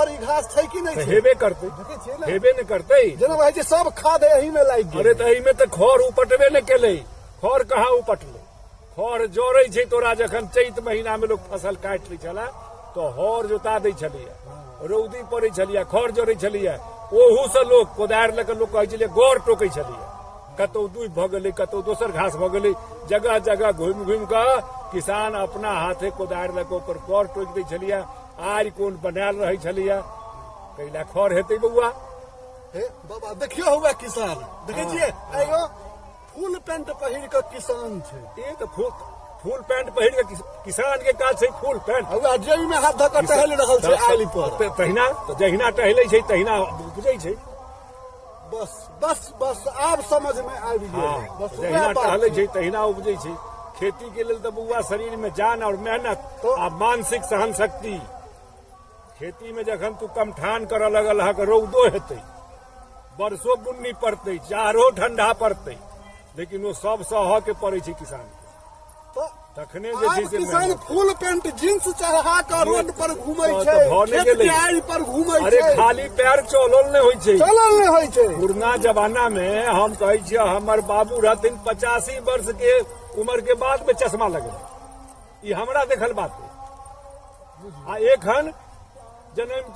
ई घास छै कि नहि तऽ छै? हेबे करतै। देखै छियै ने। हेबे ने करतै। जेना भाई छै, सब खाद एही में लागि गेल। अरे, तऽ एहिमे तऽ खर उपटबे ने केलै। खर कहाँ उपटलै? खर जरै छै तोरा। जखन चैत महीना मे लोक फसल काटि लै छलै तऽ हर जोता दै छलैया, रौदी पड़ै छलैया, खर जरै छलैया। ओहू से लोक कोदारि लऽ कऽ, लोक कहै छलै, गौर टोकै छलैया। कतौ दूबि भऽ गेलै, कतौ दोसर घास भऽ गेलै, जगह जगह घुमि घुमि कऽ किसान अपना हाथे कोदारि लऽ कऽ ओकर गौर टोकि दै छलैया। आरि कोन बनायल रहै छलैया, कैला खर हेतै बौआ? हे बाबा, देखियौ, हुआ किसान देखै छियै? आइयो फुल पेंट पहिर कऽ किसान छै। ई तऽ फुल फुल पैंट पहिर के किसान के काज छै फुल पैंट। हुआ जेबी में हाथ धऽ कऽ टहलि रहल छै आलि पर। तहिना तऽ जहिना टहलै छै तहिना उपजै छै। बस बस बस, आब समझ में आबि गेल। बस जहिना उएह बात टहलै छै। छै तहिना उपजै छै। खेती के लेल तऽ बौआ, शरीर में जान और मेहनत आ मानसिक सहन शक्ति। खेती में जखन तू कमठान करऽ लगल हक, रौदो हेतै, बरसो बुन्नी पड़तै, जाड़ो ठंडा पड़तै, लेकिन ओ सब सहऽ के पड़ै छै किसान के। तऽ तखने जे छै आब से किसान मेहनत। फुल पेंट जींस चढ़ा कऽ रोड पर घूमै तऽ छै, भऽ नहि खेत गेलै। के आड़ि पर घूमै अरे, छै। खाली पैर चलल नहि होइ छै। चलल नहि होइ छै। पुरना जमाना में हम कहै छियै, हमर बाबू रहथिन, 85 वर्ष के उम्र के बाद में चश्मा लगलै। ई हमरा देखल बात है। आ एखन जनमते